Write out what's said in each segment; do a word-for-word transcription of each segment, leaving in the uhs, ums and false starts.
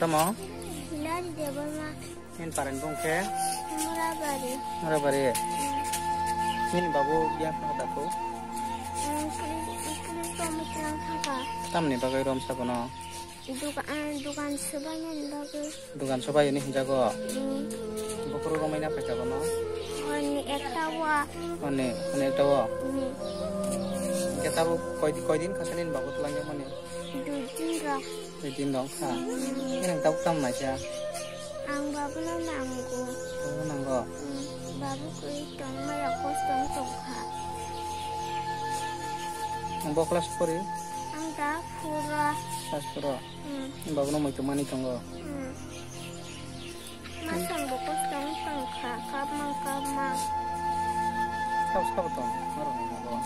Tamo? Hilari Debbarma. Nini parani bung khe? Murabari. Murabari. Nini babu biyang kha daku? Ang kri-, kri-, kami tlang thaka. Tamni bagwi rom sabono? Duka-, ah, dukan subainani bagwi. Dukan subaiyani hinjago? Hmm. Buphuru romwi na phaikha bono? Honni ekta wa. Honni, honni ekta wa? Hmm. Hwnkhe tabuk koi di-, koi din khasa nini babu twlangjakmani? Dui din rok. Dui din rok kha? Hmm. Nini tabuk tamo naikha? Ang babuno nango. Babu nango? Hmm. Babu kwi tongmaya kosto wng tongkha. Ang bo class pori? Ang da phura. Class phura? Hmm. Babuno muitu mani tongo. Hmm. Masang bo kosto wng tong kha, kapmang kapmang. Kap, kap tong, norok ni nogo.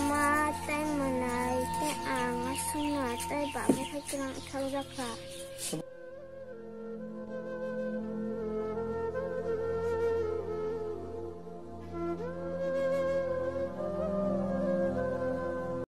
Ma tei mwnai tei ang aswkno tei babu hai kwrwng thaujak kha.